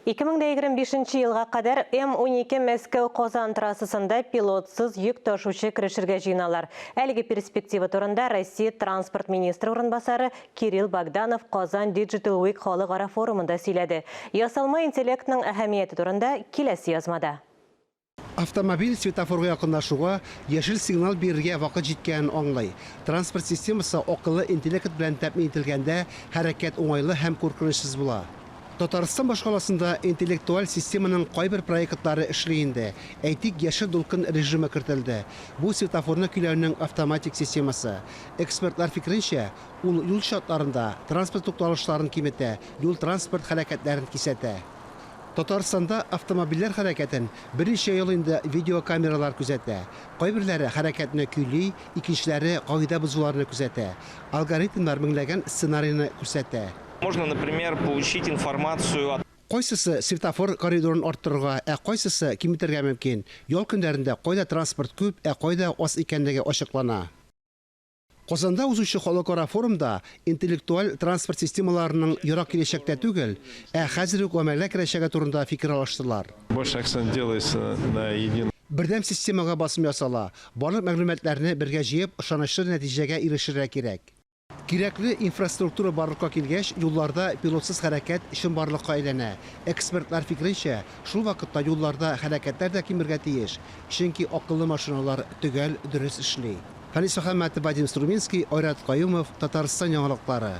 2025 елга кадәр М-12 Мәскәү-Казан трассасында пилотсыз йөк ташучы керешергә җыеналар. Әлеге перспектива турында Россия транспорт министры урынбасары Кирилл Богданов Казан Digital Week халыкара форумында сөйләде. Ясалма интеллектның әһәмияте турында киләсе язмада. Автомобиль светофорга якынлашуга, яшел сигнал бирергә вакыт җиткәнен аңлый. Транспорт системасы акыллы интеллект белән тәэмин ителгәндә, хәрәкәт уңайлы һәм куркынычсыз була. Татарстан башкаласында интеллектуаль системаның кайбер проектлары эшли инде. Әйтик, яшел дулкын режимы кертелде. Бу светофорны көйләүнең автоматик системасы. Экспертлар фикеренчә, ул юл чатларында транспорт тукталышларын киметә, юл-транспорт һәлакәтләрен кисәтә. Татарстанда автомобильләр хәрәкәтен берничә ел инде видеокамералар күзәтә. Кайберләре хәрәкәтне көйли, икенчеләре кагыйдә бозуларны күзәтә. Алгоритмнар меңләгән сценарийны күрсәтә. Можно, например, получить информацию о. Кайсысы светофор коридорын арттырырга, ә кайсысы киметергә мөмкин. Ял көннәрендә кайда транспорт күп, ә кайда аз икәнлеге ачыклана. Казанда узучы халыкара форумда интеллектуаль транспорт системаларының ерак киләчәктә түгел, ә хәзер үк гамәлгә керәчәге турында фикер алыштылар. Больше акцент делается на едином. Бердәм системага басым ясала, барлык мәгълүматларны бергә җыеп, ышанычлы нәтиҗәгә ирешергә кирәк. Кирәкле инфраструктура барлыкка килгәч, юлларда пилотсыз хәрәкәт чынбарлыкка әйләнә. Экспертлар фикеренчә, шул вакытта юлларда һәлакәтләр дә кимергә тиеш, чөнки акыллы машиналар төгәл, дөрес эшли. Фәнис Мөхәммәтов, Вадим Струминский, Айрат Каюмов, Татарстан яңалыклары.